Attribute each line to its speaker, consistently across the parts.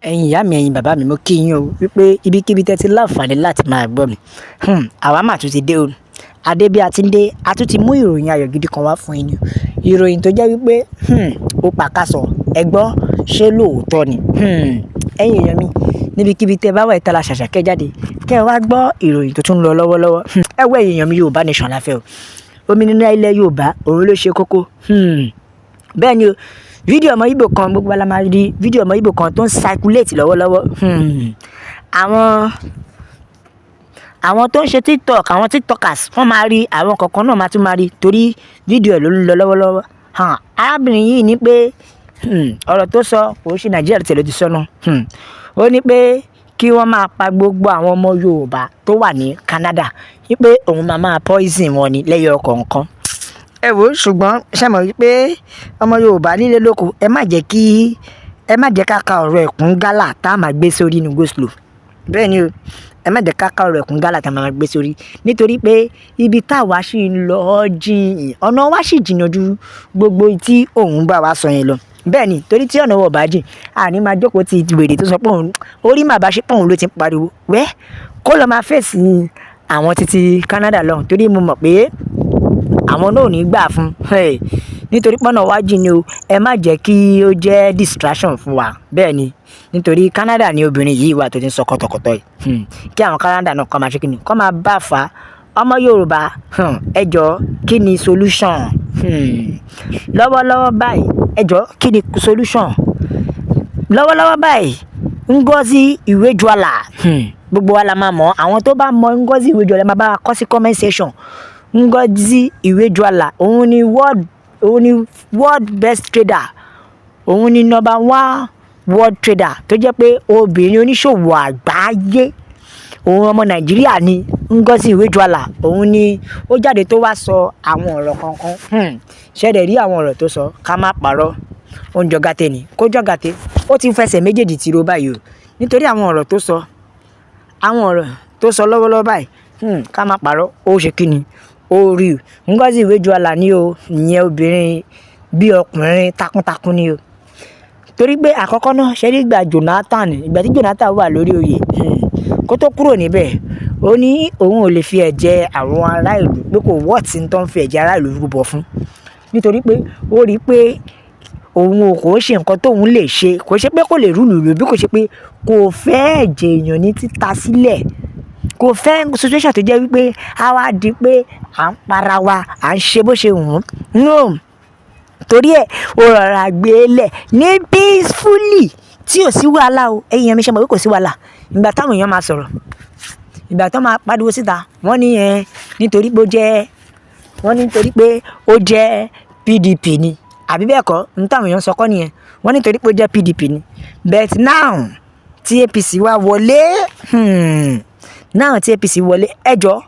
Speaker 1: Ẹ̀yin ìyá mi, ẹ̀yin bàbá mi, mo kí yín o wípé ibikíbi tẹ́ ti láǹfààní láti máa gbọ́ mi. Àwa máa tún ti dé o. Adé bí a ti ń dé, a tún ti mú ìròyìn ayọ̀ gidi kan wá fún yín ni. Ìròyìn tó jẹ́ wípé, ó pàkásọ̀. Ẹ gbọ́, ṣé lóòótọ́ ni? Ẹ̀yin èèyàn mi, níbikíbi tẹ́ bá wà, ẹ tara ṣàṣà kẹ́ jáde, kẹ́ ẹ wá gbọ́ ìròyìn tó tún ń lọ lọ́wọ́lọ́wọ́. Ẹ wo ẹ̀yin èèyàn mi, Yorùbá nation la fẹ́ o. Òmìnira ilẹ̀ Yorùbá, òun ló ṣe kókó. Bẹ́ẹ̀ ni o. Fídíò ọmọ Igbo kan, gbogbo wa la máa rí fídíò ọmọ Igbo kan tó ń circulate lọ́wọ́lọ́wọ́. Àwọn tó ń ṣe TikTok, àwọn TikTokers, wọ́n máa rí, àwọn kọ̀ọ̀kan náà máa tún máa rí torí fídíò ẹ̀ ló ń lọ lọ́wọ́lọ́wọ́. Arábìnrin yìí ní pé, ọ̀rọ̀ tó sọ kò ṣe Nàìjíríà tẹ̀lé ti sọ náà. Ó ní pé kí wọ́n máa pa gbogbo àwọn ọmọ Yorùbá tó wà ní Canada, wípé òun máa máa poison wọn ní lẹ́yọ kọ̀ọ̀kan. Ẹ wò ó, ṣùgbọ́n ṣé mọ̀ wípé ọmọ Yorùbá nílé lóko, ẹ má jẹ́ ká ka ọ̀rọ̀ ẹ̀kún gálà tá a máa gbé sórí inú go slow. Bẹ́ẹ̀ ni o, ẹ má jẹ́ ká ka ọ̀rọ̀ ẹ̀kún gálà tá a máa gbé sórí, nítorí pé ibi táwa ṣì ń lọ jìn, ọ̀nà wa sì jìnnà ju gbogbo tí òun bá wa sọ yẹn lọ. Bẹ́ẹ̀ ni, torí tí ọ̀nà wa ò bá jìn, àní máa jókòó ti wèrè tó sọ pé òun orí màá bá ṣe pé òun ló ti ń pariwo. Wẹ́ kó lọ máa fèsì àwọn títí Canada lọ, torí mo mọ̀ pé àwọn náà ò ní gbà fún un. Nítorí pé ọ̀nà wa jìn ni o. Ẹ má jẹ́ kí ó jẹ́ distraction fún wa. Bẹ́ẹ̀ ni, nítorí Canada ni obìnrin yìí wà tó ti ń sọ kọ̀tọ̀kọ̀tọ̀ yìí. Kí àwọn Canada náà kó máa ṣe kíni, kó máa bá fà á. Ọmọ Yorùbá, ẹ jọ̀ọ́, kí ni solution? Lọ́wọ́lọ́wọ́ báyìí, ẹ jọ̀ọ́, kí ni solution? Lọ́wọ́lọ́wọ́ báyìí, Ngozi Iwejuala, gbogbo wa la máa mọ̀. Àwọn tó bá mọ Ngozi Iwejuala, máa bá wa kọ sí comment section. Ngozi Iwejuala, òun ni world best trader, òun ni number one world trader tó jẹ́ pé obìnrin oníṣòwò àgbáyé. Òun ọmọ Nàìjíríà ni Ngozi Iwejuala. Òun ni ó jáde tó wá sọ àwọn ọ̀rọ̀ kankan. Ṣé ẹ rí àwọn ọ̀rọ̀ tó sọ? Ká má parọ́, ó ń jọ gàtè ni, kó jọ gàtè. Ó ti fẹsẹ̀ méjèèjì tìró báyìí o, nítorí àwọn ọ̀rọ̀ tó sọ, àwọn ọ̀rọ̀ tó sọ lọ́wọ́lọ́wọ́ báyìí, ká má parọ́, ó ṣe kí ni, ó rí o. Ngozi Iwejuala ni o. Ìyẹn obìnrin bí ọkùnrin takuntakun ni o, torí pé àkọ́kọ́ náà, ṣe rí ìgbà Jonathan, ìgbà tí Jonathan wà lórí oyè, kó tó kúrò níbẹ̀, ó ní òun ò lè fi ẹ̀jẹ̀ àwọn ará ìlú, pé kò wọ́ọ̀tì tó ń fi ẹ̀jẹ̀ ará ìlú rúbọ fún, nítorí pé ó rí i pé òun ò kò ṣe nǹkan tóun lè ṣe. Kò ṣe pé kò lè rule ìlú, bí kò ṣe pé kò fẹ́ ẹ̀jẹ̀ èèyàn ní títa sílẹ̀, kò fẹ́ situation tó jẹ́ wípé a wá di pé à ń para wa, à ń ṣe bó ṣe wù ú. No, torí ẹ̀ ó rọra gbé e lẹ̀ ní peacefully tí ò sí wàhálà o. Ẹ̀yin èèyàn mi, ṣe mọ̀ pé kò sí wàhálà? Ìgbà táwọn èèyàn máa sọ̀rọ̀, ìgbà tó máa pariwo síta, wọ́n ní ẹ nítorí pé ó jẹ́, wọ́n ní nítorí pé ó jẹ́ PDP ni, àbí bẹ́ẹ̀ kọ́? Ní táwọn èèyàn sọ kọ́ nìyẹn. Wọ́n ní nítorí pé ó jẹ́ PDP ni. But now tí APC wá wọlé, now tí APC wọlé, ẹ jọ,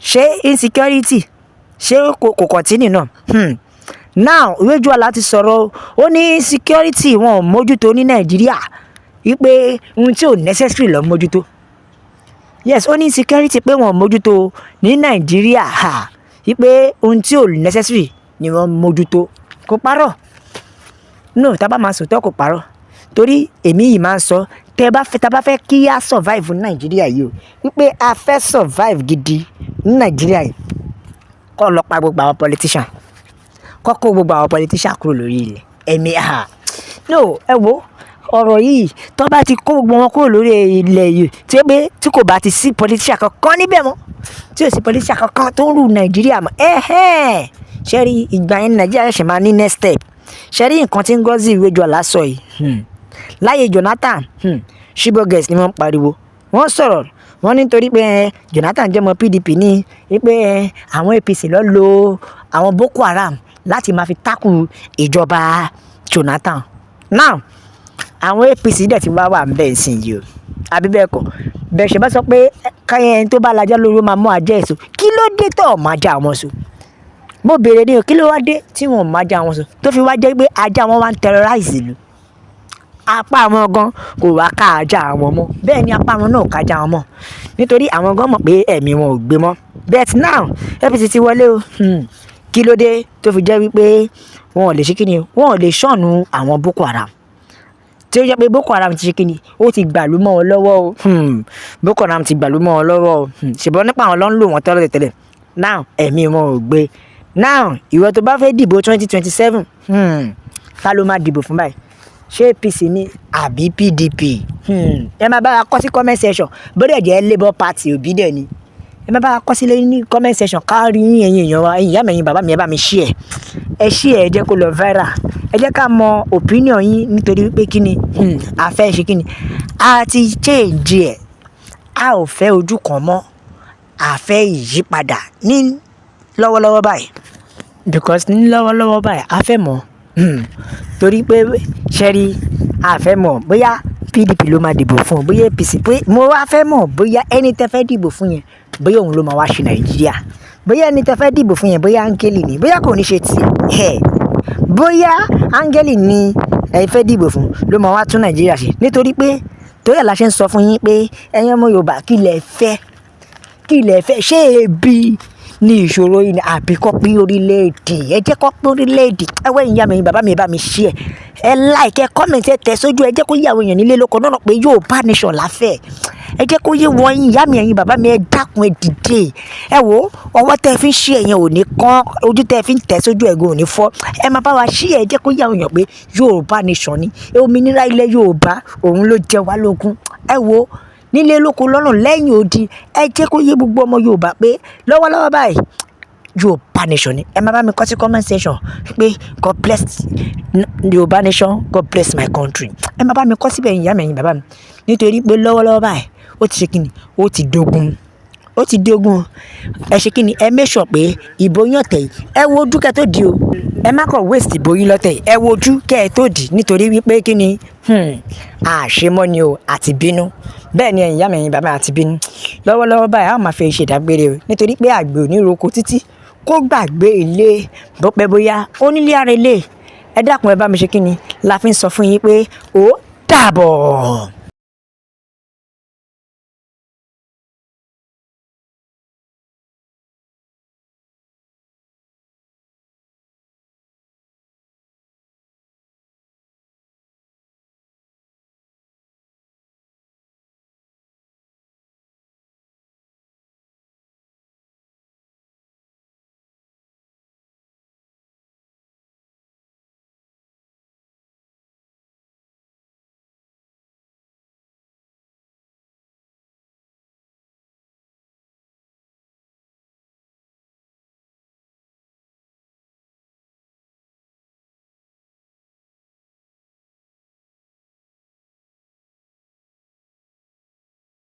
Speaker 1: ṣé insecurity, ṣé kò continue náà? Now Iwejuala ti sọ̀rọ̀, ó ní insecurity wọn ò mójútó ní Nàìjíríà, wípé ohun tí ò necessary lọ mójútó. Yes, ó ní insecurity pé wọn ò mójútó ní Nàìjíríà, ha, wípé ohun tí ò necessary ni wọ́n mójútó. Kò parọ́. No, tá a bá máa sòtọ́, kò parọ́, torí èmi yìí máa ń sọ, tẹ́ bá fẹ́, tá a bá fẹ́ kí á survive ní Nàìjíríà yìí o, wípé a fẹ́ survive gidi ní Nàìjíríà yìí, kó lọ pa gbogbo àwọn politician, kó kó gbogbo àwọn politician kúrò lórí ilẹ̀. Ẹ̀mí ha, no, ẹ wo ọ̀rọ̀ yìí, tó bá ti kó gbogbo wọn kúrò lórí ilẹ̀ yìí, tí ó pé tí kò bá ti sí politician kankan níbẹ̀ mọ́, tí ò sí politician kankan tó ń rule Nàìjíríà mọ́, ẹ̀hẹ́n, ṣé rí ìgbà yẹn Nàìjíríà ṣẹ̀ṣẹ̀ máa ní next step. Ṣé rí nǹkan tí Ngozi Iwejuala sọ yìí? Láyé Jonathan, Chibok girls ni wọ́n ń pariwo. Wọ́n sọ̀rọ̀, wọ́n ní nítorí pé Jonathan jẹ́ ọmọ PDP ní wípé àwọn APC ló lo àwọn Boko Haram láti máa fi tákù ìjọba Jonathan. Now àwọn APC dẹ̀ ti wá wà ń bẹ̀ sí yìí o, àbí bẹ́ẹ̀ kọ́? Bẹ́ẹ̀ ṣe bá sọ pé káyọ̀ ẹni tó bá lajá lórí ó máa mú ajá èso, kí ló dé tó máa já wọn so? Mo béèrè ní o, kí ló wá dé tí wọn ò máa já wọn so, tó fi wá jẹ́ pé ajá wọn wá ń terrorize ìlú? Apá wọn gan kò wá ká ajá wọn mọ́. Bẹ́ẹ̀ ni, apá wọn náà ò ká ajá wọn mọ́, nítorí àwọn gan mọ̀ pé ẹ̀mí wọn ò gbé mọ́. But now APC ti wọlé o. Kí ló dé tó fi jẹ́ wípé wọn ò lè ṣe kíni, wọn ò lè ṣọ̀nù àwọn Boko Haram? Tí ó jẹ́ pé Boko Haram ti ṣe kíni, ó ti gbàlú mọ́ wọn lọ́wọ́ o. Boko Haram ti gbàlú mọ́ wọn lọ́wọ́ o. Ṣùgbọ́n nípa àwọn ló ń lò wọ́n tẹ́lẹ̀ tẹ́lẹ̀. Now ẹ̀mí wọn ò gbé. Now ìwọ tó bá fẹ́ dìbò 2027, ta ló máa dìbò fún báyìí? Ṣé APC ni àbí PDP? Ẹ máa bá wa kọ sí comment section. Bó dẹ̀ jẹ́ Labour Party, òbí dẹ̀ ni. Ẹ máa bá wa kọ sílẹ̀ ní comment section ká rí yín, ẹ̀yin èèyàn wa. Ẹ̀yin ìyá mi, ẹ̀yin bàbá mi, ẹ bá mi share. Ẹ share, ẹ jẹ́ kó lọ viral. Ẹ jẹ́ ká mọ opinion yín, nítorí wípé kí ni, a fẹ́ ṣe kí ni? A ti change ẹ̀. A ò fẹ́ ojú kan mọ́. A fẹ́ ìyípadà ní lọ́wọ́lọ́wọ́ báyìí. Because ní lọ́wọ́lọ́wọ́ báyìí, a fẹ́ mọ̀. Torí pé ṣé rí, a fẹ́ mọ̀ bóyá PDP ló máa dìbò fún ọ, bóyá APC. Pé mo wá fẹ́ mọ̀ bóyá ẹni tẹ́ fẹ́ dìbò fún yẹn, bóyá òun ló máa wá ṣe Nàìjíríà. Bóyá ẹni tẹ́ fẹ́ dìbò fún yẹn, bóyá áńgẹ́lì ni, bóyá kò ní ṣe tiẹ̀. Ẹ̀ bóyá áńgẹ́lì ni ẹ fẹ́ dìbò fún ló máa wá tún Nàìjíríà ṣe. Nítorí pé torí ẹ̀ la ṣe ń sọ fún yín pé ẹ̀yin ọmọ Yorùbá, kí lẹ fẹ́? Kí lẹ fẹ́? Ṣé ebi ní ìṣòro yìí ni àbí kó pín orílẹ̀-èdè? Ẹ jẹ́ kó pín orílẹ̀-èdè. Ẹ wá, ẹ̀yin ìyá mi, ẹ̀yin bàbá mi, ẹ bá mi share. Ẹ like, ẹ comment, ẹ tẹ̀ sójú, ẹ jẹ́ kó yé àwọn èèyàn nílé lóko náà pé Yorùbá nation la fẹ́. Ẹ jẹ́ kó yé wọn. Ẹ̀yin ìyá mi, ẹ̀yin bàbá mi, ẹ dákun, ẹ dìde. Ẹ wò, ọwọ́ tẹ fi ń share yẹn ò ní kán, ojú tẹ fi ń tẹ̀ sójú ẹ̀gún ò ní fọ́. Ẹ máa bá wa share, ẹ jẹ́ kó yé àwọn èèyàn pé Yorùbá nation ni. Òmìnira ilẹ̀ Yorùbá, òun ló jẹ wá lógún. Ẹ wò, nílé lóko lọ́nà lẹ́yìn odi, ẹ jẹ́ kó yé gbogbo ọmọ Yorùbá pé lọ́wọ́lọ́wọ́ báyìí, Yorùbá nation ni. Ẹ máa bá mi kọ sí comment section pé "God bless Yorùbá nation, God bless my country." Ẹ máa bá mi kọ síbẹ̀, ìyá mi, ẹ̀yin bàbá mi. Nítorí pé lọ́wọ́lọ́wọ́ báyìí, ó ti ṣe kíni, ó ti dógún, ó ti dógún. Ẹ ṣe kíni, ẹ make sure pé ìbò yín ọ̀tẹ̀ yìí, ẹ wo ojú kẹ́ tó di o. Ẹ má kàn waste ìbò yín lọ́tẹ̀ yìí. Ẹ wo ojú kẹ́ ẹ tó di, nítorí wípé kíni, àṣemọ́ ni o, àti bínú. Bẹ́ẹ̀ ni, ẹ̀yin ìyá mi, ẹ̀yin bàbá mi, àti bínú. Lọ́wọ́lọ́wọ́ báyìí, a ó máa fi ṣe ìdágbére o. Nítorí pé àgbẹ̀ ò ní roko títí kó gbàgbé ilé. Bó pẹ́ bóyá, onílé ara ilé. Ẹ dákun, ẹ bá mi ṣe kíni la fi ń sọ fún yín pé ó dàbọ̀.